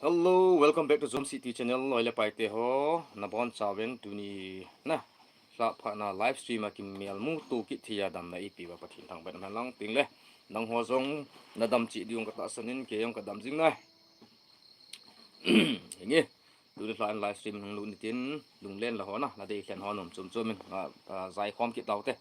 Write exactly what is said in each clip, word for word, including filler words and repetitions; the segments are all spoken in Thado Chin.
Hello, welcome back to Zom City channel. Loi le pai te ho, nabon chauvin tuni na lha pha na live stream a kimel mu tu kit thei a damna eipeuva Pathen thangvah in umhen lang, tin le nangho jong nadam cheh diu katahsan in, kei jong kadam jing nai. Hinge, tuni lha in live stream hung lut ni tin, lunglen la ho na, nadei lhen ho nom chom chom in, a, a, jai khom kit tau te.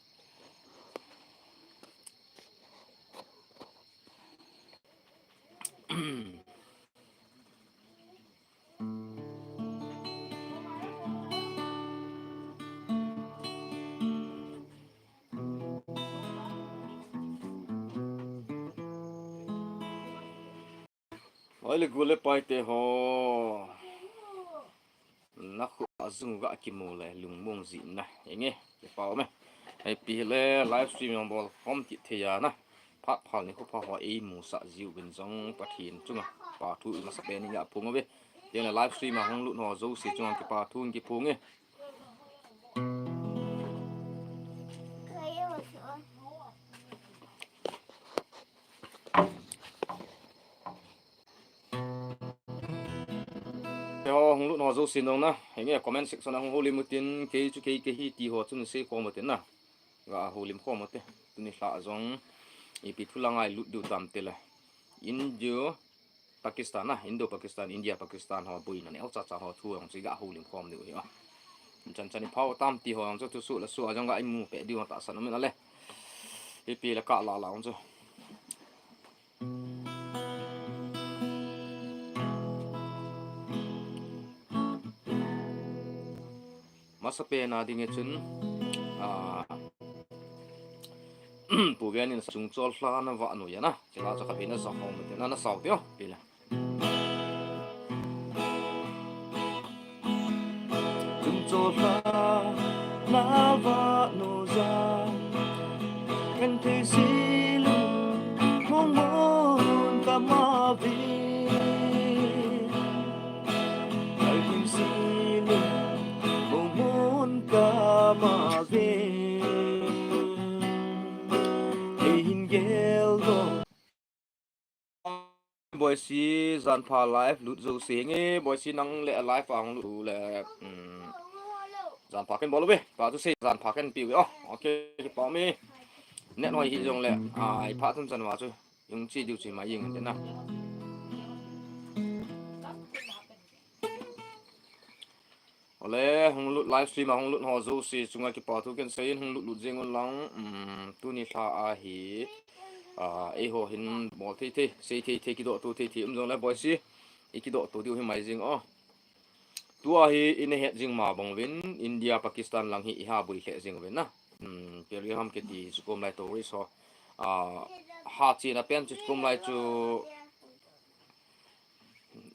Oi le gu le pai te ho. Nakhu a jung ga kimu le lungmong jing na. Hinge, kipah um e. Hei pi le live stream jong bol khom kit thei a na. Phat phal ni khu pha ho eimusah jiu vin jong Pathen chunga pa thu i masa pen in ga phong uve. Tin le live stream a hung lut ho jouse chunga kipa thu in kiphong e. Te ho hung lut ho jouse nong na, hinge comment section a hung houlim u tin, kei chu kei, kei hi ti ho chun sei khom u tin na. Ga houlim khom u te. Tuni lha jong ipi thu la ngai lut diu tam te le. Indo Pakistan na, Indo Pakistan, India Pakistan ho boina neocha cha ho thu jong chu ga houlim khom diu hi a. Chan chan i phao tam ti ho jong chu thusoh le soh a jong ga imu peh diu tahsan um in a le. Ipi le ka la la jong chu. Masa pen a ding e chun, a, Pu Gen in Chungchol Hla Na Vah Noi a na, chila chu khat vei na sa khom u te na, na sau te o, pi le. Chungchol hla na vah noi a, kan thei si lung mong mong ka ma ve. Kan thei si lung mong mong ka ma ve. Ei hin gel do. Boisi, jan pha live lut jouse hinge, Boisi nang le live a hung lut le, um, jan pha ken bol uve, pa chu sei jan pha ken pe uve, oh, okay, kipah um e. Net hoi hi jong le, ai pha chun chan va chu, hung chi diu chi ma jing in te na. Ole, hung lut live stream a hung lut ho jouse chunga kipa thu ken sei in hung lut lut jing un lang, um, tuni lha a hi, a, eiho hin bol thei thei, sei thei thei, kidoh tu thei thei um jong le Boisi, i kidoh tu diu hi mai jing o. Tua hi i na het jing ma bang uvin, India, Pakistan lang hi i ha bui lheh jing uvin na. Um, Periham kiti chu kom lai tourist ho, a, ha chena pen chu kom lai chu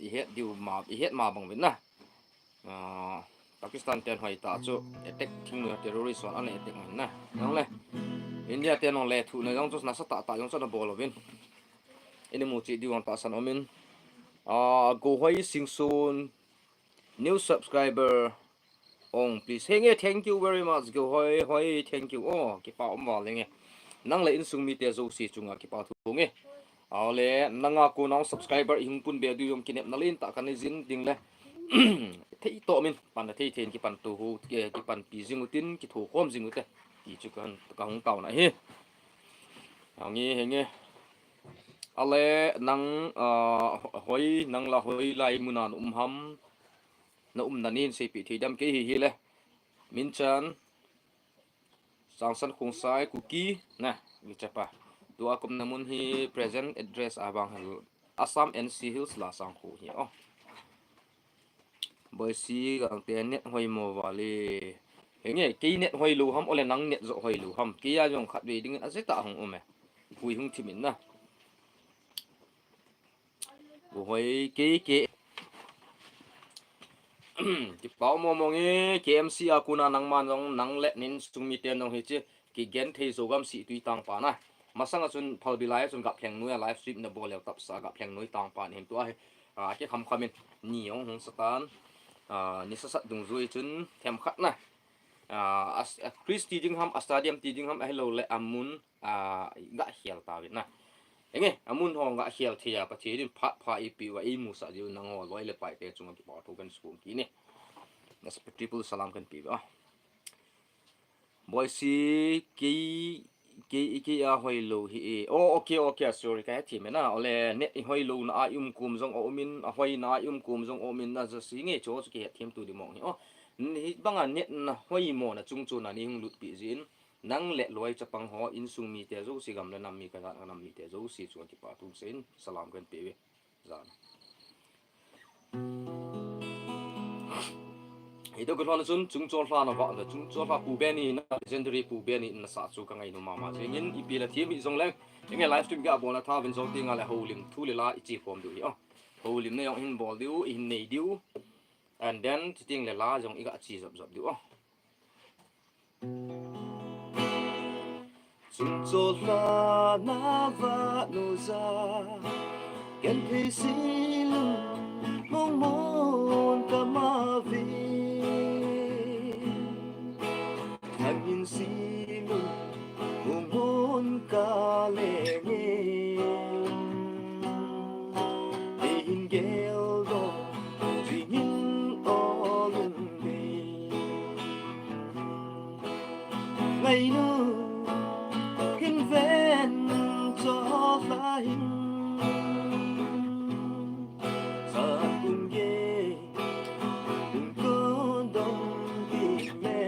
i het diu ma, i het ma bang uvin na. Ah, Pakistan ten hoi ta chu attack thing na terrorist hon ana attack man na. Nang le India ten nong le thu na jong chu nasa tah tah jong chu na bol uvin. I na mu cheh diu ang tahsan um in. Ah, Go Hoi Singson, new subscriber. Ong, please. Henge, thank you very much. Go Hoi, Hoi, thank you. Oh, kipah um val henge. Nang le insung mite jouse chunga kipah thu nge. Aw le, nanga kona subscriber i hung pun be diu jong kinepna lentah kanei jing ding le. Thei toh min, pan thei thei in kipan tu hu, ke, kipan pi jing utin, kitho khom jing ute. Ti chu ka, ka hung taona hi. Hange, henge. Ale nang, ah, hoi, nang la hoi lai muna na um ham. Na umna nei seipeh thei dem, kei hi hile. Minchan, Sangsan Khongsai, Kuki, na, mi chapa. Tua kum na mun hi present address a bang hal Assam N C Hills la sang khu hi, oh. Boisi Gangte net hoi mo vale. Henge, kei net hoi lou ham, ole nang net jo hoi lou ham. Kei a jong khat vei dingin ajeh tah hung um e. Hui hung thim in na. Go Hoi, kei, kei. Kipah mo mo nge, K M C a kona nangman jong nang le na insung miten jong hiche kigen thei jo gam si tui tang pa na. Masang a chun phalbi lai a chun Gaplheng noi a live stream na bol leu tapsa Gaplheng noi tang pa na hin tua hi. A, kikham kham in ni jong hung satan. A, ni sasat dungjui chun themkhat na. A, as, a, Christi ding ham, a stadium ti ding ham, ahilou le amun, a, ga hial ta vin na. Enge, amun ho ngakhel thei a Pathen in phat pha eipeh uva eimusah diu nangho loi le paite chunga kipa thu kahin seiyin. Nasa triple salam kahin pe uve. Boisi, kei, kei, kei a hoilou hi e. Oh, okay, okay, sorry, kahethem e na. Ole, net i hoilouna a i um kom jong aumin, ahoina a i um kom jong aumin, najah seh nge chu chu kihethem tu ding mong hi. Oh, hibanga net na hoimo na chungchon a nei hung lutpi jin. Nang le loi chapang ho, insung mite jouse, gam le nam mi, kajat kanam mite jouse chunga kipa thu seiyin, salam kahin pe uve. Jan. Hiche ka lhon chun, Chungchol Lha na va, Chungchol Lha Pu Benny na, legendary Pu Benny na sa chu ka ngainu mama jingin, ipi le thim hijongle, enge live stream ga bol na tha vin jong ti nga le holim thu le la i chi khom diu hi, oh. Holim na jong hin bol diu, hin nei diu. And then, chuteng le la jong i ga chi jop jop diu, oh. Chungchol Lha na va nu ja, ken thei si lung, mong mon ka ma vi. Thangin si lung, mong mon ka le nge. Ei hin gel do, jingin o lung de. Ngainu hin ven cho la hin sa kun ge kun ko dong di le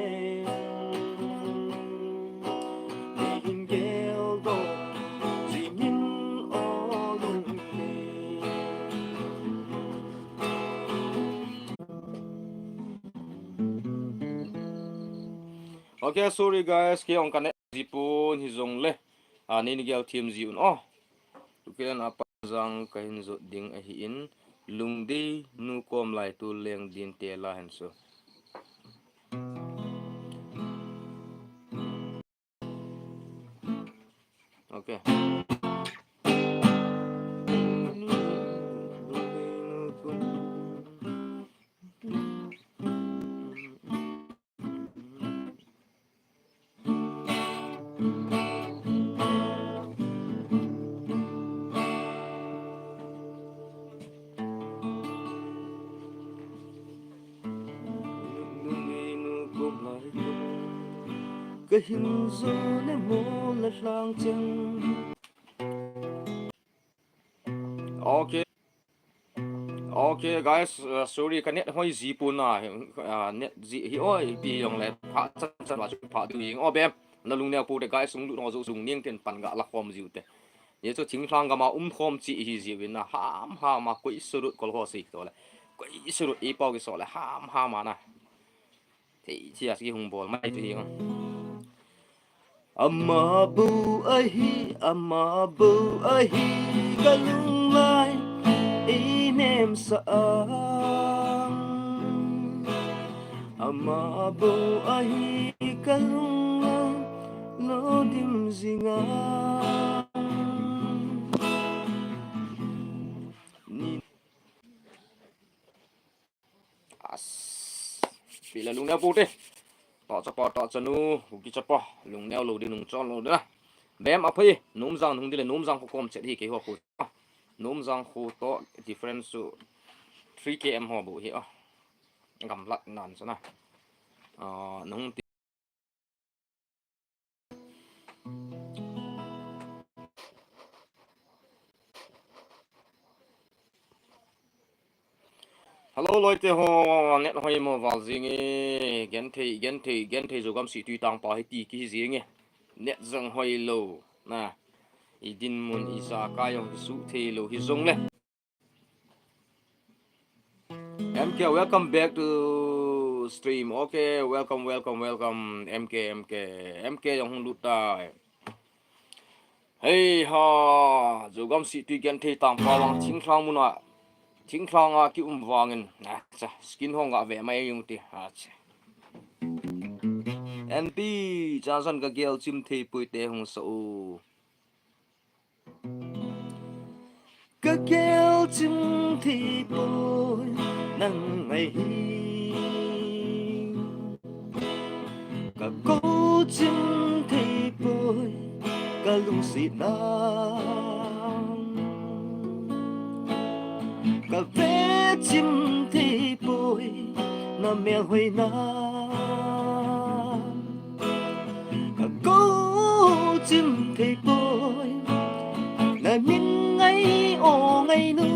ni hin gel do ji min o lung le. Okay, sorry guys, kei ong ka ne ji pon hijongle. A, nei ni gel thim ji un o. Tukilan a pa jang ka hin jot ding ahi in. Lungdei nu kom lai tu leng din te la hen so. Okay. Ka hin jo ne mo la lang chang. Okay. Okay, guys, uh, sorry, ka net hoi ji pon a, uh, net ji hi oi, pi jong le, pha chan chan va chu pha du jing. O bem, na lung neo pou te, guys, sung lu no jo sung ning ten pan ga la khom jiu te. Ye chu thingthang gam a um khom chi hi jiu in na, ham ham a koi surut kol ho si to le. Koi surut i pau ki so le, ham ham a na. Thei chia si hung bol mai tu hi. Ama bu ahi, ama bu ahi, ka lung lai ei nem sa a. Ama bu ahi, ka lung lai lo dim jing a. Ni As. Pi la lung neo pou te. Ta chapa, ta chanu, Kuki chapa, lung neo lou di, lung chon lou di na. Bem a phei, Numjang hung di le, Numjang kho kom chet hi kei ho khu. Numjang kho to difference chu three K M ho bu hi a. Gamlat nan sa na. Ah, nung ti Hello, loite ho, net hoi mo val jing e, genthei, genthei, genthei Zogam si tui tang pa hi ti ki jing e. Net jong hoi lou, na. I dinmun, i jakai jong su thei lou hi jong le. M K, welcome back to stream. Okay, welcome, welcome, welcome. M K, M K, M K jong hung lut tai. Hei ha, Zogam si tui genthei tang pa vang thingthang mun a, thingthang a ki um vangin, acha, skin hong ga ve mai jing ti, acha. N P, chan san ka gel chim thei poi te hung sa u. Ka gel chim thei poi nang ahi. Ka ko chim thei poi ka lungsetna. Ka ve chim thei poi na mel hoina, ka go chim thei poi na min ngai o ngai nu.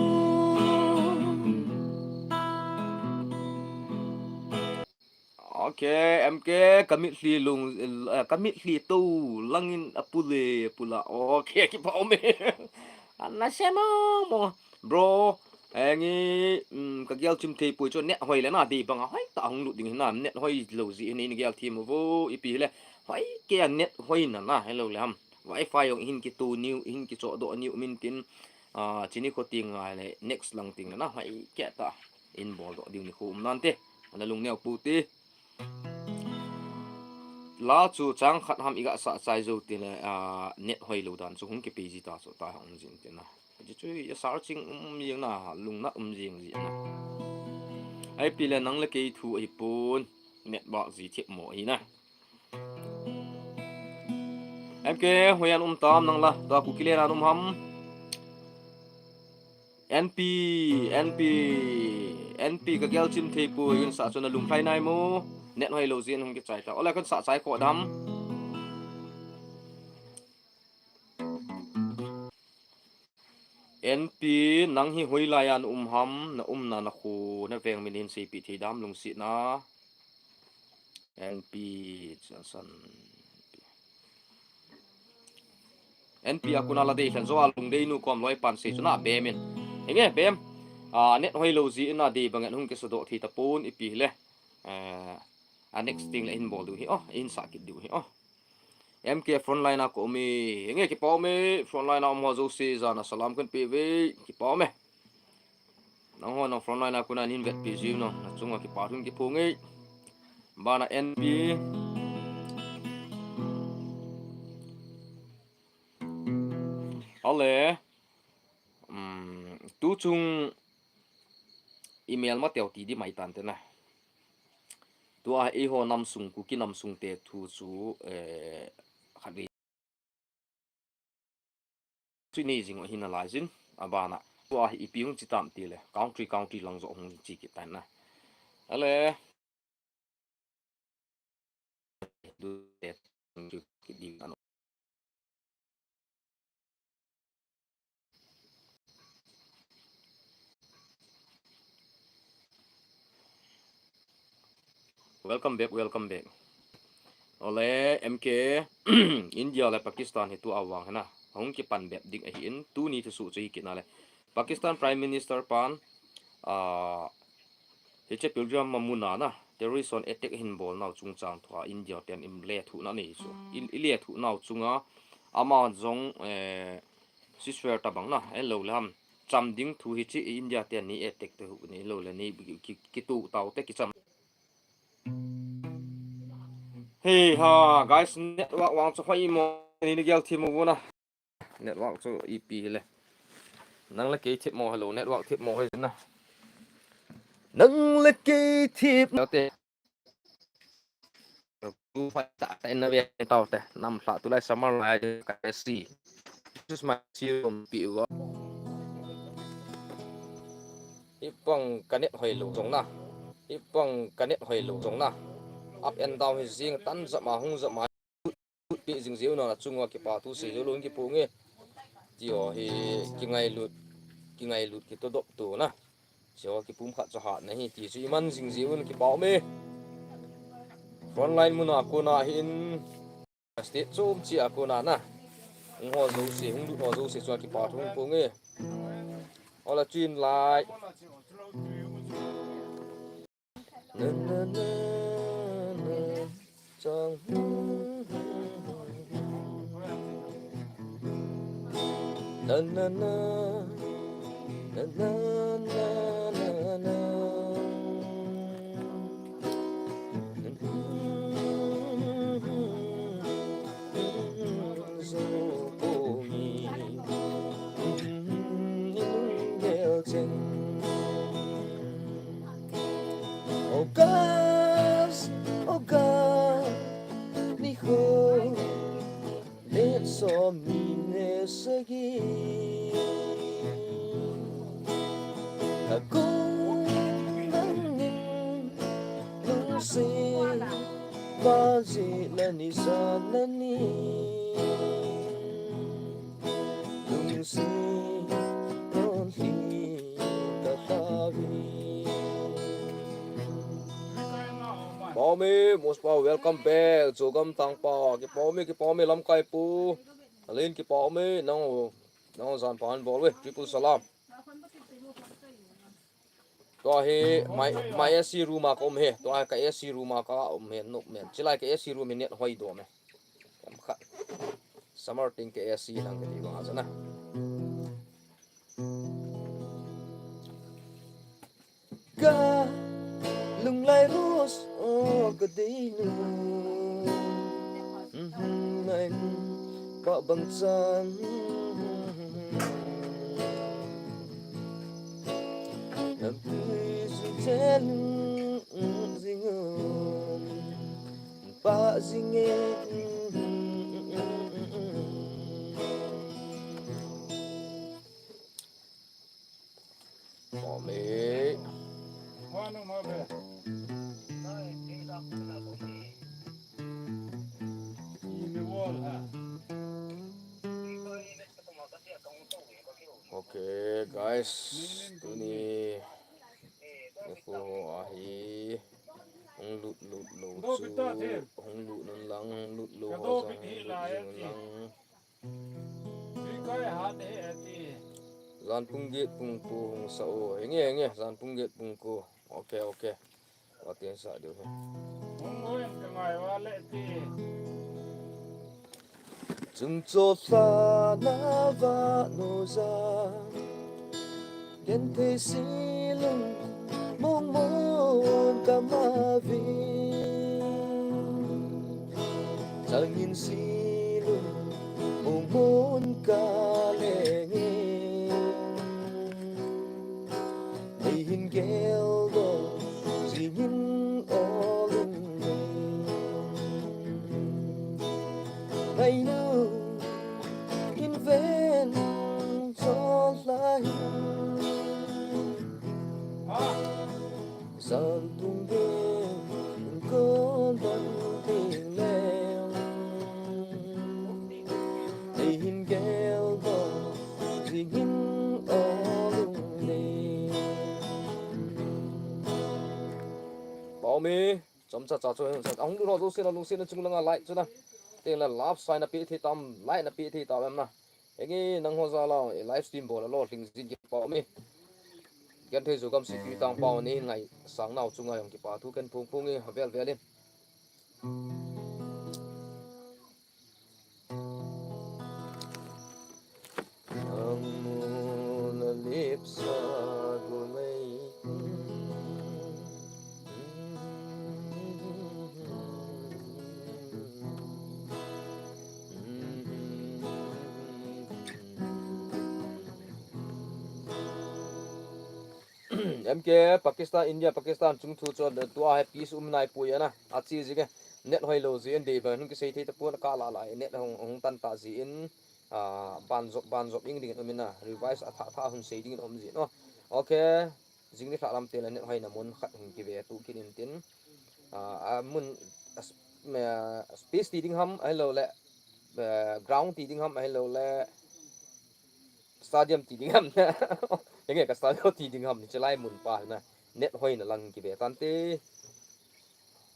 Okay, M K, ka mitlhi lung, eh, ka mitlhi to langin a pule pula. Okay, kipa ume. Ana sema mo. Bro, engi, um, ka gel chim thei poi chu net hoi le na dei banga hoi ta hung lut ding hina, net hoi lo ji hin in gel thim vo ipi le. Hoi ke a net hoi na na hello le ham. Wi-Fi jong hin ki to niu, hin ki cho do niu min tin. Ah, chini kho ting ngai le next lang ting na hoi ke ta. In bol do ding ni khu um nante. Ana lung neo pu ti. La chu chang khat ham i ga sa chai zo ti le, ah, net hoi lo dan chu hung ki pe ji ta chu ta hung jin ti na. Ji chu ya sar ching um jing na, lung na um jing ji na. Ai pi le nang le kei thu ai pun net ba ji thip mo hi na. M K, hoiya na um tam nang la, ta ku kile na um ham. N P, N P, N P ka gel chim thei poi, yun sa chu na lung thlai nai mo. Net hoi lo jin hung ki chai ta. Ole kan sa chai ko dam. N P, nang hi hoilai a na um ham, na umna na khu, na veng min hin seipi thei dam lungsi na. N P, Johnson. N P a kuna la dei thlen zo a lung dei nu kom loi pan sei chu na bem in. Enge bem. A, net hoi lo ji in a dei bang en hung ki sa do thei ta pon ipi le. Eh, a next thing le in bol du hi. Oh, in sa kit du hi. Oh. M K frontline a ko mi. Enge kipa ume frontline a um ho jouse jana salam kan pe ve. Kipa ume. Nang ho nang frontline a kuna nin vet pi jiu no. Na chunga kipa thun kiphung e. Bana N P. Ale. Um, tu chung email ma teo ti di mai tan te na. Tua eiho nam sung Kuki nam sung te thu chu, eh, khat ve. Chu nei jing u ahin a lai jin, a bana. Tua hi ipi hung chi tam ti le, country, country lang jo hung chi kit tan na. Ale. Du te, ki di ano. Welcome back, welcome back. Ole, M K, India le Pakistan hi tu awang hena. Hung kipan bep ding ahi in, tu ni thu su chu hi kina le. Pakistan Prime Minister pan, ah, hiche Pilgram ma muna na, terrorist hon attack hin bol nau chungchang thua India ten in le thu na nei chu. In, i le thu nau chunga, ama jong, eh, siswer ta bang na, en lo le ham. Cham ding thu hiche India ten ni attack te hu ni lo le ni ki, ki, ki tu tau te ki cham. Hey ha, guys, network vang chu hoi mo ni ni gel thi mo na. Network chu ipi hile. Nang le kei thip mo, hello, network thip mo hoi na. Nang le kei thip. Te. Tu fa ta ta na ve tau te. Nam hla tu lai summer lai ka si. This is my serum pi wa. Ipang ka net hoi lo jong na. Ipang ka net hoi lo jong na. Up and down hi jing tan jama hung jama. Pi jing jiu na chunga kipa thu sei jiu lung kipu nge. Tio hi kingailut, kingailut kitodop tu na. Tio kipum khat cha hat na hi ti chu iman jing jiu na kipa me. Frontline muna kuna hin state chom chi a kuna na. Hung ho jouse, hung lut ho jouse chu kipa thu pu nge. Ola chin lai. August, August, ni ho, ni som ni le sagi. Kung nangin lungset, vaje lani sa lani. Lungset, lungset katavi. Paomi, most pa, welcome back. Chogam Tangpa, kipaomi, kipaomi, lamkai pu. Alin kipaomi, nang, nang jan pan bol ve, triple salam. Tua hi my, my A C room a ka um hi. Tua hi ka A C room a ka um hi, nup men. Chilai ka A C room hi net hoi dom e. Em khat. Summer ting ka A C lang ka ti bang a chana. Ka lunglai rose o ka dei nu. Mhm, ngai pa bang chan. Lam pui zu chen zing um. Pa zing e. Mami. Okay, guys. Tuni. Eko ahi. Hung lut lut lo chu. Hung lut nun lang, hung lut lo ho jong, hung lut jing nun lang. Jan pung get pung ko hung sa o. Henge, henge, jan pung get pung ko. Okay, okay. Pathen sa diu hi. Hung o in ka ngai va le ti. Chungcho lha na va no ja. Genthei silung mong mon ka ma vi. Changin silung mong mon ka lenge. Nei hin gel do jingin o lung nei. Ngai nu in ven chol lai. Jan tung ven kon ban ting leng. Nei hin gel do jingin o lung nei. Paomi, chomcha cha chu, ahung lut ho jouse na lungset na chung langa like chu na. Teng la love sign na pe thei tam, like na pe thei tam em na. Henge nangho jal a, eh, live stream bol a lolhing jin kipaomi. Genthei Chogam City Tangpa nei ngaisang nau chunga jong kipa thu ken phong phong e, avel vel in. Nang mun a lipsa gulei. M K, Pakistan, India, Pakistan chung thu chu tua hi peace um nai pui ana. Achi jing e, net hoi lou jeh in dei bang hung kisei thei tapon, ka la la net hung, hung tan ta jeh in, ah, ban jop, ban jop ing ding in um in a, revise a tha tha hung sei ding in um jin o. Okay, jing ni lha lam te le net hoi na mun khat hung kive tu kit in tin. Ah, a mun, ah, s-, ah, space ti ding ham, ahilou le, ah, ground ti ding ham, ahilou le, stadium ti ding ham. Henge ka stadium ti ding ham, ni chelai mun pa na. Net hoi na lang kive tante.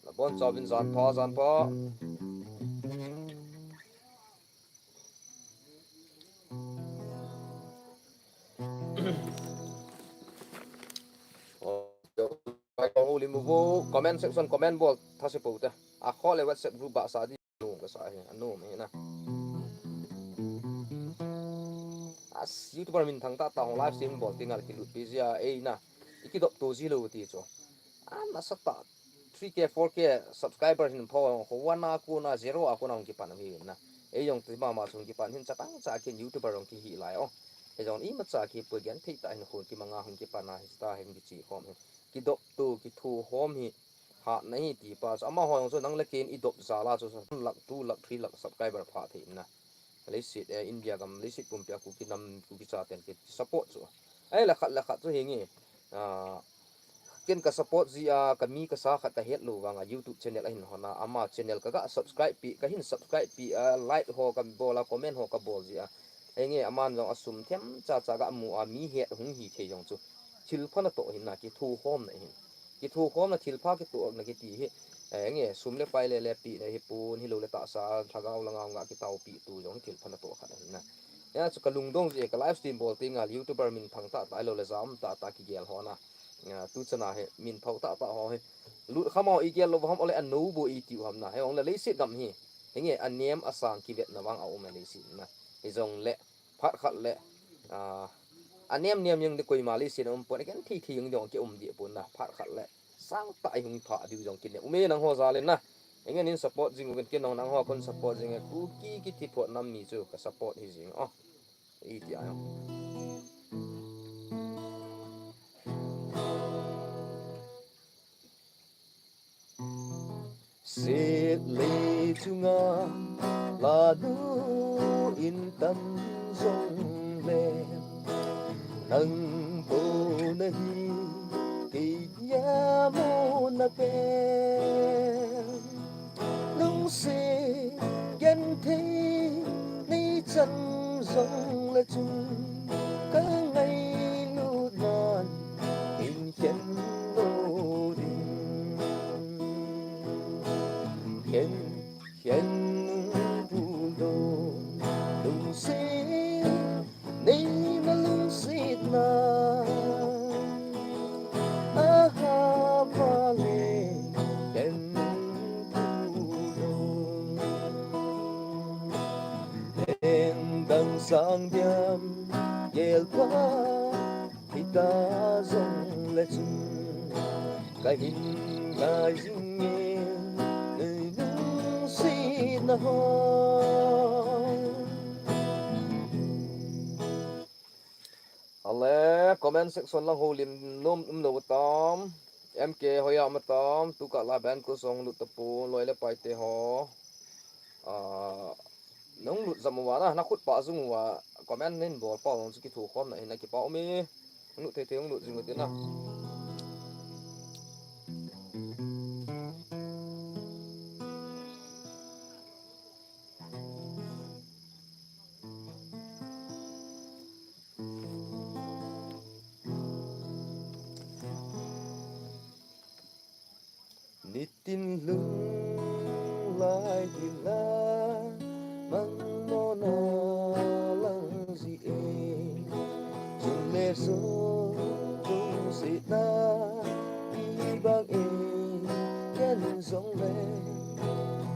Nabon chauvin jan pha, jan pha. Comment section comment bol thase pou te. Akho le WhatsApp group ba sa di. Nom kasa hi, anom hi na. As, YouTuber minthang tah tah hung live stream bol ti ngal kilut pi jia, ei na. I kidop to ji lou ti chu. Ana sa ta three K, four K subscriber hin pho, ho one a kona, zero a kona hung kipan hi na. Ei jong ti mama chu hung kipan hin chatang cha kin YouTuber jong kihi lai o. Ei jong imacha kipui genthei tah hin hung kimanga hung kipan a hi ta hin kichi khom hi. Kidop to, kithu hom hi. Hatna hi ti pa chu, amaho jong chu nang le ken i dop jal a chu, lakh, two lakh, three lakh subscriber pha thei na. Leiset, eh, India gam, leiset pumpi a Kuki nam, Kuki chaten ki support chu. Ei, la khat, la khat chu hi nge. ah, ken ka support jia, ka mi ka sa khat ka het lou vanga YouTube channel ahin hon a, ama channel ka ga subscribe pi, ka hin subscribe pi a, like ho ka bol a, comment ho ka bol jia. Enge aman jong a sum themcha cha ga mu a, mi het hung hi thei jong chu thilpha natoh hin na, kithokhomna hin. Kithokhomna thilpha kitohna kiti hi, enge sum le pai le le pina hi pon, hilou le tahsa lhagao langa ga kitaopi tu jong hi thilpha natoh khat ahin na. Hia chu ka lungdong jeh, ka live stream bol tenga YouTuber minthang tahtah, hilou le ja um tahtah kigel hon a. Ah, tu chana hi minthang tahtah ho hi lut kham a i gel lou ham, ole anou bou i tiu ham na. Hijong le leiset gam hi, hinge anem asang kivetna vang a um e leiset na. Hijong le phat khat le, ah, anem nem jeng di koima leiset a um pon, agenthei thei jeng ding kium di pon na. Phat khat le sangtah i hung thah diu jong kine um e, nangho jal in na. Ingen in support jing uvin, ken jong nangho kon support jing e, Kuki kiti phuah nam mi chu ka support hi jing o. Iti a jong. Set le chunga lanu in tam jong le, nang bou nahi kei dia mona pen. Lungset genthei nei chan jong le chun, ka ngailut nan in khen lo ding. Khen, khen nung bul do, lungset nei ma lungset na. Aha pale, khen nung bul do. Leng dang sang diam, gel pa hita jong le chun, ka hin ngai jing e, nei lungset na ho. Ale, comment section lang ho lim nom um lo tam. M K hoiya um tam, tu kah la ban ko song lut tapu, loi le pai te ho. Ah, nung lut jam uva na, na khut pa jung uva, comment nin bol pa jong chu kithokhomna hin a kipa um e. Lut thei thei lut jing utin na. Nitin lung lai kila mang mona lang ji e. Chun le so tung si na i bang e, ken jong le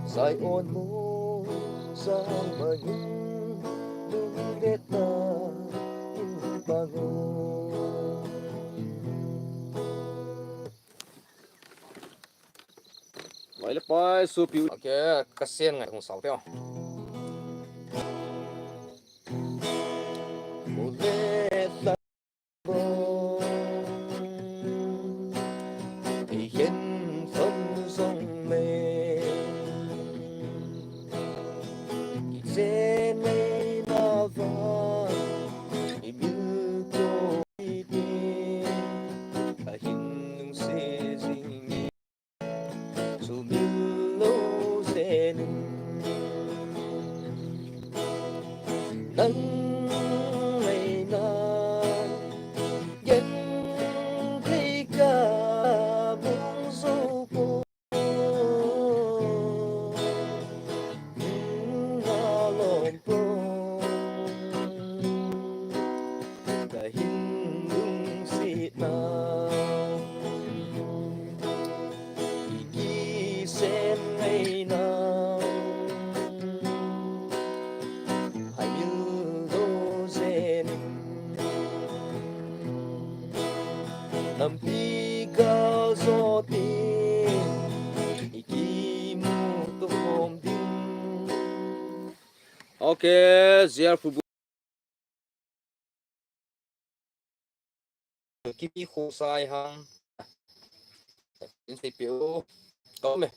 sai on mo sang ma yin lung det na in bang o. Vai le pai, supi. Okay, ka sen ngai hung sau teo. Mo le sa bo. Ei hen som song me. Ki sen nei na va. I mil ko i te. Ka hin nung se jing. Chu mil lo zen in nang nei na gen thei ka bung zo po. Nung na lom po. Ka hin lungset na. I kisen ngai na. Hai mil do zen in. Nampi gal zo tin. I kimu to khom ding. Okay, Ziar Fubu. Kimi khosai ham. In sei peh o. Ka um e.